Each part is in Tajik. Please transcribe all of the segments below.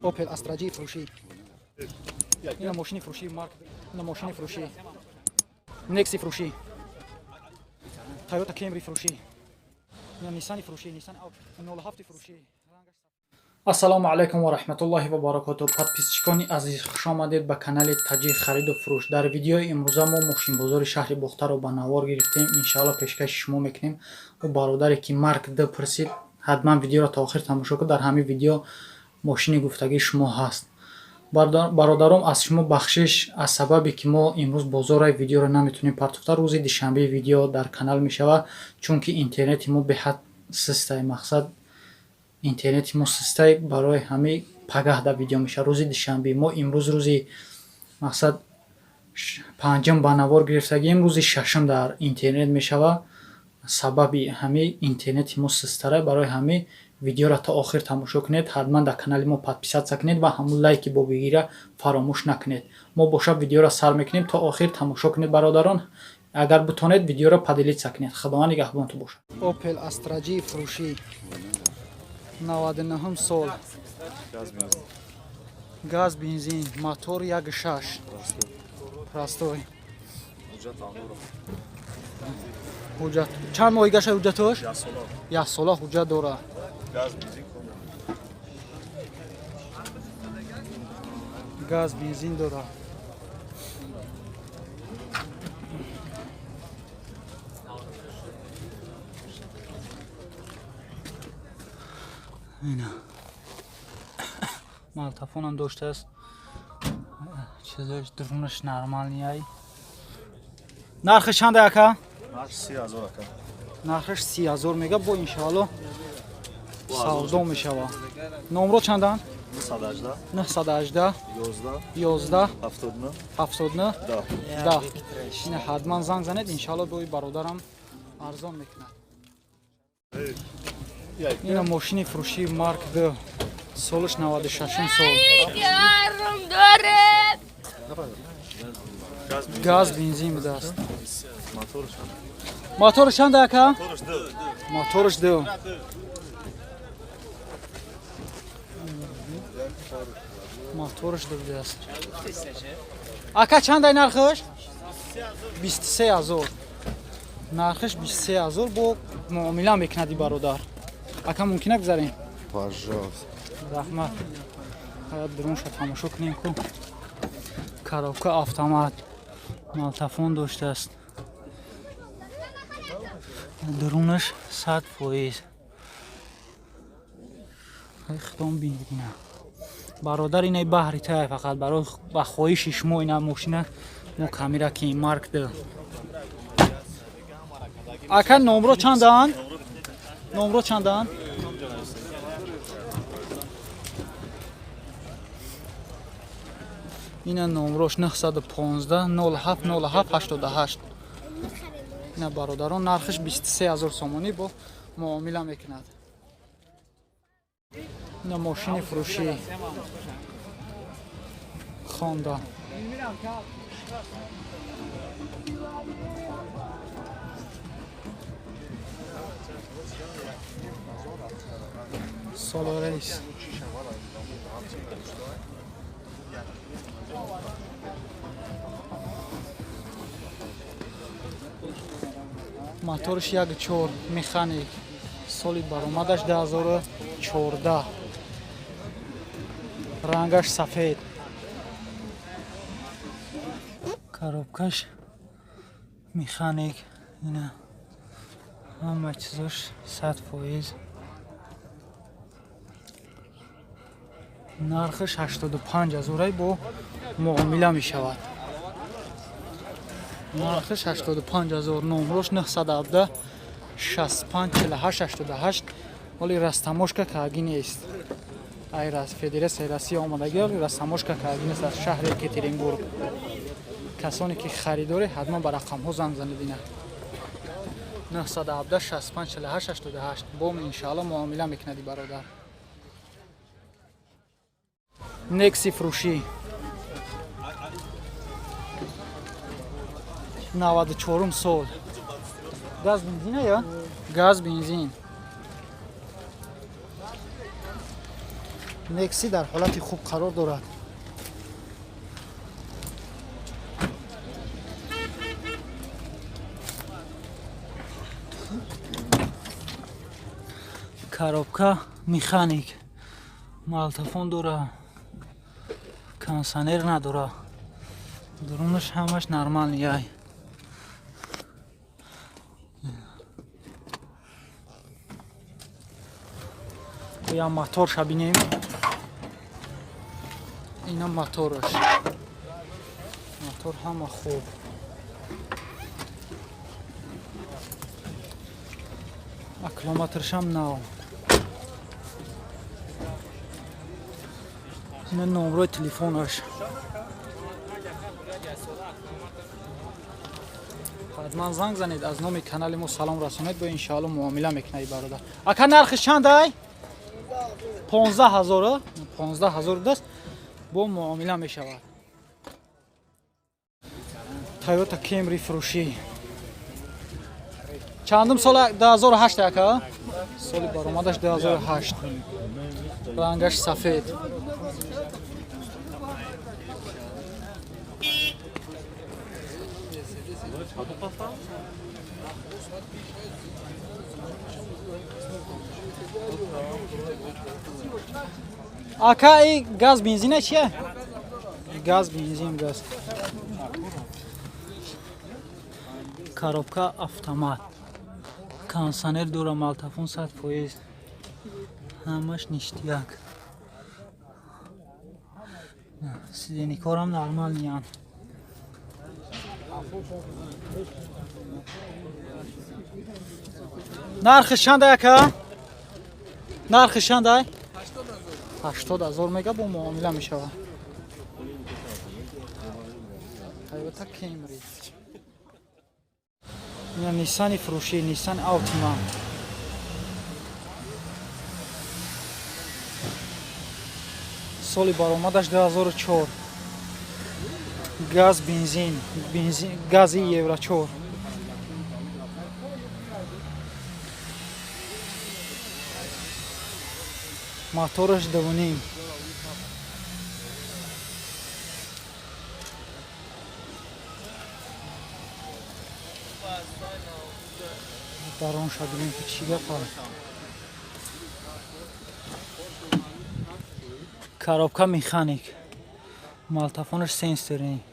Opel Astra G фурӯшӣ. Ина мошини фурӯшӣ Марк, ина мошини фурӯшӣ. Nexi фурӯшӣ. Toyota Camry фурӯшӣ. Ина Nissan фурӯшӣ, Nissan 07 фурӯшӣ. Ассалому алайкум ва раҳматуллоҳи ва баракотуҳ. Подписчикони азиз, хуш омадед ба канали Таҷик хариду фурӯш. Дар видеои имрӯза мо мошинбозори шаҳри Бохтарро ба навор гирифтем. Иншаалло пешкаши шумо мекунем. Ӯ бародаре ки Марк Д пурсид, ҳатман видеоро то охир тамошо кун. Дар ҳамин видео мошини гуфтагии шумо ҳаст. Бародаром, аз шумо бахшиш, аз сабабе ки мо имрӯз бозораи видеоро наметонем партофта, рӯзи душанбе видео дар канал мешавад, чунки интернети мо беҳад систай, мақсад интернети мо систай, барои ҳамин пагаҳ дар видео мешавад рӯзи душанбе. Мо имрӯз рӯзи мақсад панҷум ба навор гирифтагием, рӯзи шашум дар интернет мешавад. Сабаби ҳамин интернети мо систара, барои ҳамин видеоро то охир тамошо кунед, ҳатман дар канали мо подписаться кунед ва ҳамун лайки бобигира фаромӯш накунед. Мо бошад видеоро сар мекунем, то охир тамошо кунед, бародарон. Агар бутонед, видеоро поделиться кунед. Худованд нигаҳбонту бошад. Opel Astra G фурӯшӣ, 99 сол, газ бензин, мотор 1.6, простой. Ҳуҷҷат чанд моҳи гаша? Ҳуҷҷатош як сола ҳуҷҷат дорад. Газ бензин дорад. Ина малтафонам доштааст, чизош дурунаш нормальный. Нархи чанда, ака? Нархаш 30 000 мега, бо иншоалло савдо мешава. Номро чанданд? 918 11 79 10. Ина ҳатман занг занед, иншоалло бои бародарам арзон мекунад. Ина мошини фурӯшии Марк Д, солаш 96 сол, газ бензин будааст. Моторш чанда, ака? Моторш ду. Моторш ду будааст. Ака, чандай нархаш? 23 000. Нархаш 23 000, бо муомила мекунади бародар. Ака, мумкина гузарем? Пожалуйста. Раҳмат. Дурунша тамошо кунем ку. Коробка автомат, малтафон доштааст, дурунаш 100%. Худом бинбина, бародар, инаи баҳри тай фақат барои ба хоҳиши шумо ина мошина мо камера ки Марк Д. Ака, номро чандаанд? Номро чандаанд? Ина номрош 915 07 07 88. Ина бародарон, нархаш 23 000 сомонӣ, бо муомила мекунад. Ина мошини фурӯшӣ Хонда, Соларис, моторш 1.4, механик, соли баромадаш 2014, рангаш сафед, коробкаш механик. Ина ҳама чизош 100%. Нархаш 85 ҳазорай, бо муомила мешавад. Нархаш 85 ҳазор. Номрош 917 65 48 88. Ҳоли растаможка кааги нест. Айрас Федератсияи Россия омадагӣ, растаможка кааги нест аз шаҳри Екатеринбург. Касоне ки харидоре, ҳатман ба рақамҳо занг занед. Ина 917 65 48 88. Бом иншаалло муомила мекунади бародар. Некси фурӯшӣ, 94 сол, газ бензина я газ бензин. Некси дар ҳолати хуб қарор дорад. Коробка механик, малтафон дора, кондиционер надора. Дурунаш ҳамаш нормальный ай. Я моторша бинем. Ина мотораш. Мотор ҳама хуб. Аккумуляторшам нав. Ина номрои телефонаш. Ҳатман занг занед, аз номи канали мо салом расонед, бо иншоалло муомила мекунад бародар. Ака, нархиш чанд ай? 15 ҳазор, 15 ҳазор даст, бо муомила мешавад. Toyota Camry фурӯшӣ. Чандум сол? 2008, ака? Соли баромадаш 2008. Рангаш сафед. Ака, и газ бензина чия? Газ бензин, газ. Коробка автомат. Кондиционер дора, малтафон 100%. Ҳамаш ништяк. Сиденикорам нормальный ан. Нархиш чанд, ака? Нархиш чанд ай? 80 ҳазор мега, бо муомила мешавад. Toyota Camry. Ина Nissan фурӯшӣ, Nissan Altima. Соли баромадаш 2004. Газ бензин, бензин гази Евро 4. Мотораш 2,5. Даронша бинем, ки чӣ гапа. Коробка механик. Малтафонаш сенсорный.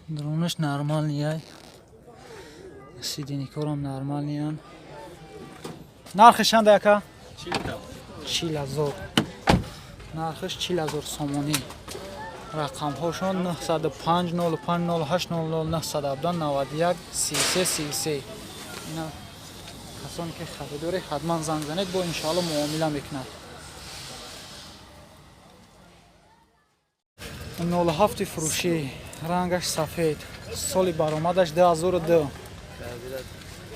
Дронаш нормальный ай. Сиденикорам нормальный ан. Нархиш чанд, ака? 40 ҳазор. Нархиш 40 ҳазор сомонӣ. Рақамҳошон 905 05 08 00 917 91 33 33. Ина касоне ки харидоре, ҳатман занг занед, бо иншоалло муомила мекунад. 07 фурӯшӣ, рангаш сафед, соли баромадаш 2002.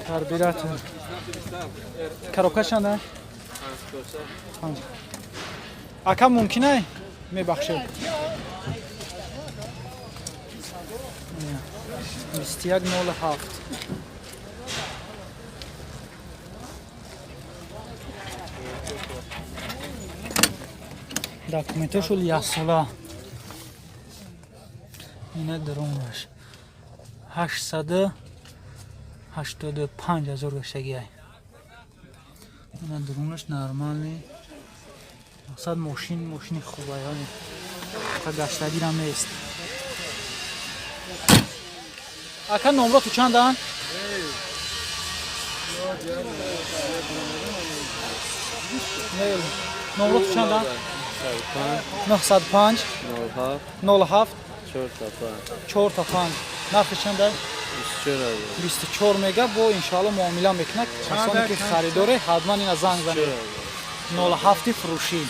Карбюратор. Коробка чанда? Ака, мумкин ай? Мебахшед. 21 07. Документошул яксола. Ина дарунаш. 885 ҳазор гаштагиай. Ина дарунаш нормальный. Мақсад, мошин мошини хубай, гаштагирам нест. Ака, номроту чандан? Номроту чандан? 905 07 4 5. Нархи чанда? 24 мега, бо иншоалло муомила мекунад. Касоне ки харидоре, ҳатман ина занг занед. 07 фурӯшӣ.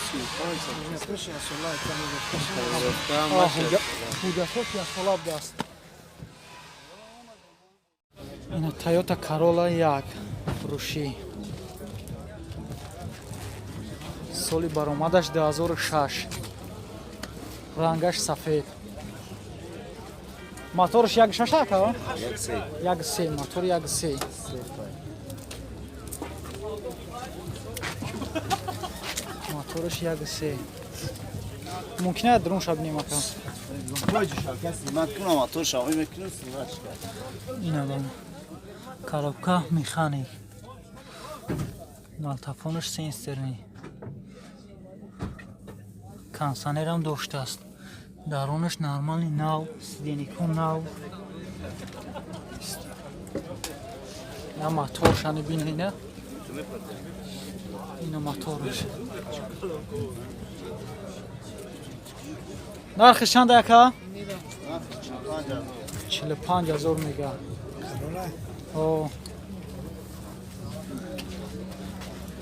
Ҳуҷҷатҳо яксола будааст. Ина Toyota Corolla 1 фурӯшӣ. Соли баромадаш 2006. Рангаш сафед. Мотораш 1,6, ака? 1,3, мотор 1,3. Мотораш 1.3. Мумкин аст дрон шабинем, ака? Ина коробка механик. Магнитофонаш сенсорный. Кондиционерам доштааст. Дарунаш нормальный нав, сиденье ко нав. На моторшани бинена. Ина мотораш. Нархиш чанд, ака? 45 000 мега. О.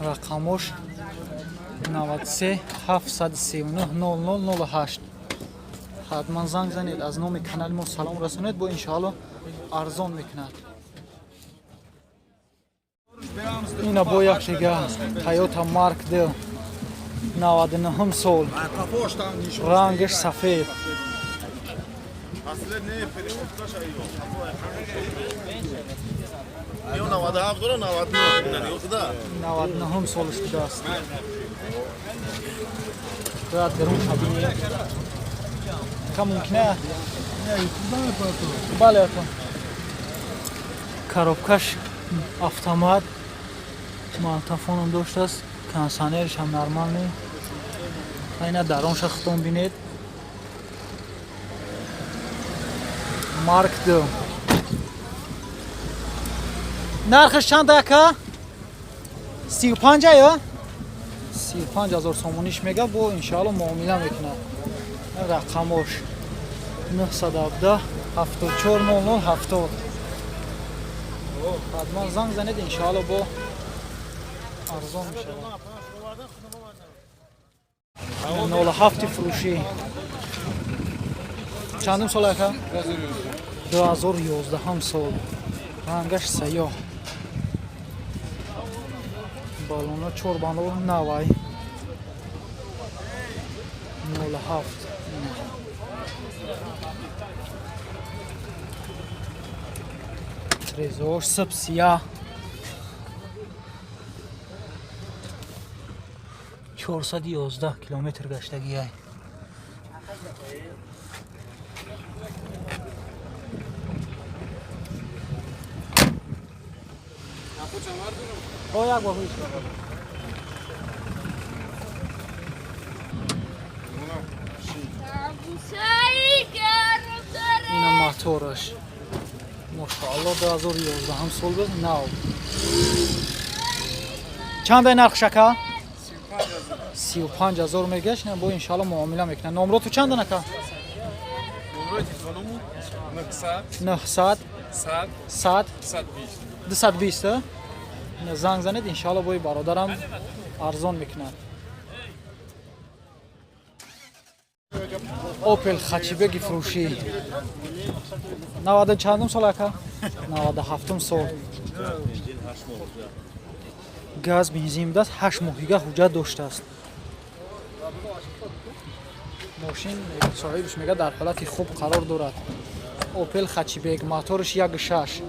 Рақамош 93 739 0008. Ҳатман занг занед, аз номи канали мо салом расонед, бо иншоалло арзон мекунад. Ина бо як дига Toyota Mark 2, 99 сол, рангаш сафед. Ё 97 дора, 99 ё худа. 99 солаш будааст. Бояд дарун шабинем. Ка мумкина? Бале, ака. Коробкаш автомат, магнитофоном доштааст, кондиционераш ҳам нормальный. Ина даронша худтон бинед. Марк 2. Нархаш чанд, ака? 35 ё? 35 000 сомониш мега, бо иншоалло муомила мекунад. Рақамош 917 74 00 70. Ҳатман занг занед, иншоалло бо арзон мешавад. 07 фурӯшӣ. Чандум сол, ака? 2011 сол. Рангаш сиёҳ. Баллоно чор баллон навай. 07. Трезор сып сияҳ. 411 километр гаштагиай. О, як бор ҳуш. Ина мотораш. Мошаалло, 2011 сол буд, нав. Чандай нархш, ака? 35 000 мегашт, не бо иншаалло муомила мекунад. Номроту чандан, ака? 900 100 220. Занг занед, иншаалло бои бародарам арзон мекунад. Опел Хатчбеки фурӯшӣ. Наваду чандум сол, ака? 97 сол. Газ бензин будааст, 8 моҳига ҳуҷҷат доштааст. Мошин, соҳибаш мега, дар ҳолати хуб қарор дорад. Опел Хатчбек, мотораш 1.6.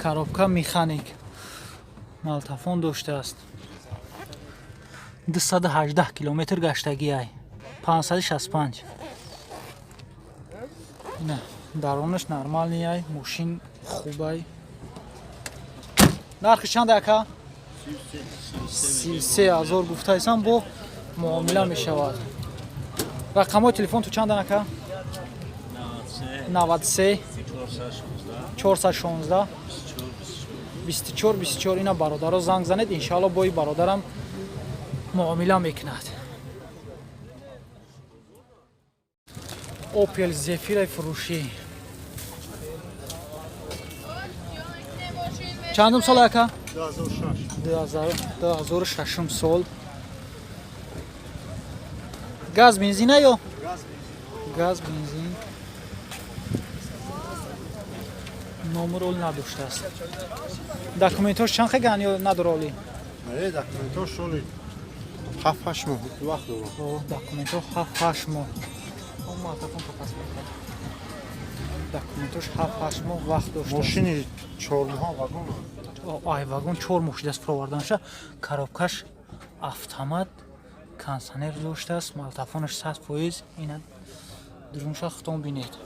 Коробка механик. Магнитофон доштааст. 218 километр гаштагиай. 565. Ина даронаш нормальный ай, мошин хубай. Нархи чанд, ака? 33 000 гуфтаисам, бо муомила мешавад. Рақамҳои телефон ту чандан, ака? 93 416 24 24. Ина бародаро занг занед, иншаалло бои бародарам муомила мекунад. Опел Зефираи фурӯшӣ. Чандум сол, ака? 2006 сол. Газ бензина ё? Газ бензин. Номер ол надоштааст. Документош чанд хеган ё надора оли? Не, документош соли 7-8 моҳ вақт дорам. О, документҳо 7-8 моҳ. О, магнитофон пас мекард. Документош 7-8 моҳ вақт доштааст. Мошини 4 моҳ вагон. О, ай вагон 4 моҳ шудааст фуроварданша. Коробкаш Автомат, кондиционер доштааст, магнитофонаш 100%. Ина дурунша худтон бинед.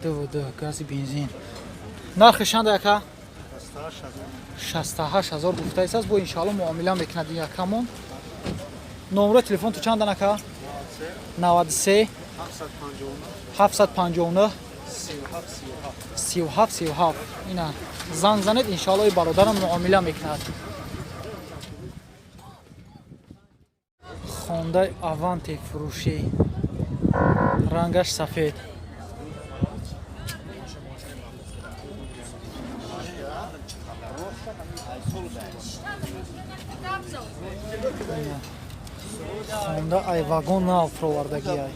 ДВД, гази, бензин. Нархи чанда, яка? 68 000 гуфтаистааст, бо иншоалло муомила мекунад ин якамон. Номерои телефонту чандан, ака? 93 759 37 37. Ина занг занед, иншоалло и бародарам муомила мекунад. Хондай Аванте фурӯшӣ, рангаш сафед. Ина. Хонда ай вагон нав фуровардагиай.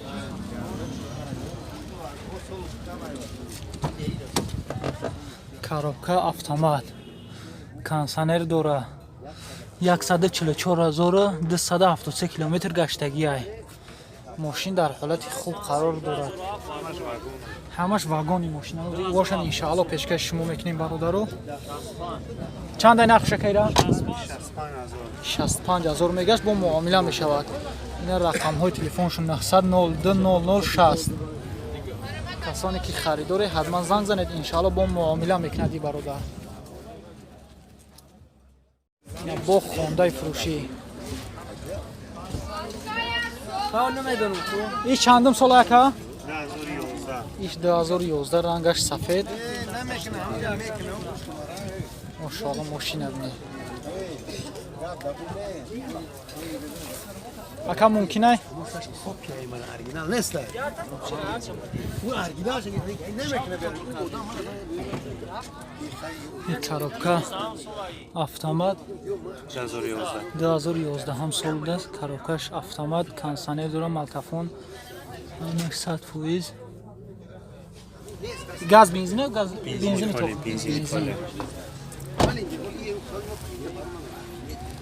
Коробка автомат, кондиционер дора, 144 273 километр гаштагиай. Мошин дар ҳолати хуб қарор дорад, ҳамаш вагони мошина бошанд. Иншаалло пешкаши шумо мекунем, бародаро. Чандай нарх, шакайра? 65 000 мегашт, бо муомила мешавад. Ина рақамҳои телефоншон: 902 00 60. Касоне ки харидоре, ҳатман занг занед, иншаалло бо муомила мекунад и бародар. Ина бо Хондаи фурӯшӣ. Иш чандум сол, ака? Иш 2011, рангаш сафед. Мошоалло, мошина бинед, ака, мумкинай? Оригинал нест. Оригинал намекунад. Коробка автомат, 2011 ҳам сол будааст. Коробкаш автомат, кондиционер дора, магнитофон 100%. Газ, бензин, газ, бензини то бензин.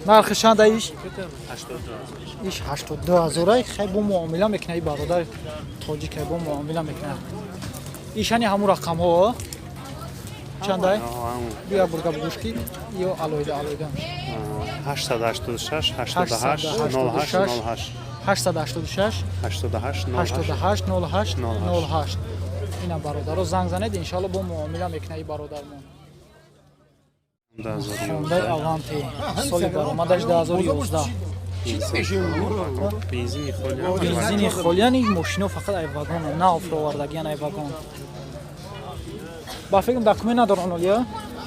Нархи чанда иш? Иш 82 ҳазорай. Хай, бо муомила мекунад и бародар тоҷикай, бо муомила мекунад. Ишани ҳамун рақамҳо чандай? Бия бурга бугӯш ки ё алоҳида алоҳида. 886 88 08 08. 886 88 08. 88 08 08. Ина, бародаро, занг занед, иншоалло бо муомила мекунад и бародармон. Хондай Аванте, соли баромадаш 2011. Бензини холи. Бензини холи. Яъни мошино фақат ай вагон нав фуровардагиян, ай вагон. Ба фикрам, документ надоран олия.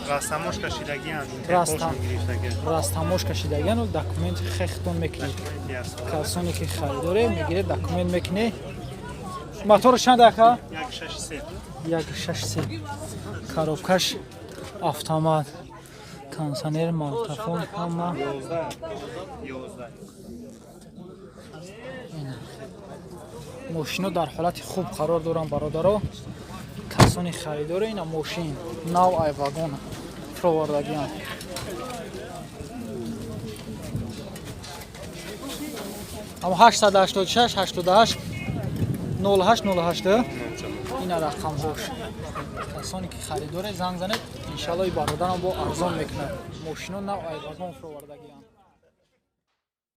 Растамош кашидагиан. Растам. Гирифтаги. Растамош кашидагияну документ хехтон мекунед. Касоне ки харидоре, мегиред, документ мекунед. Мотори чанд, ака? 1,63. 1,63. Коробкаш автомат, кондиционер, магнитофон, ҳама. 11. Мошино дар ҳолати хуб қарор доранд, бародаро. Касони харидоре, ина мошин нав ай вагон фуровардагиан. Ам 886 88 08 08, ина рақамҳош. Касоне ки харидоре, занг занед, иншалло и бародарам бо арзон мекунад. Мошино нав ай вагон фуровардагиан.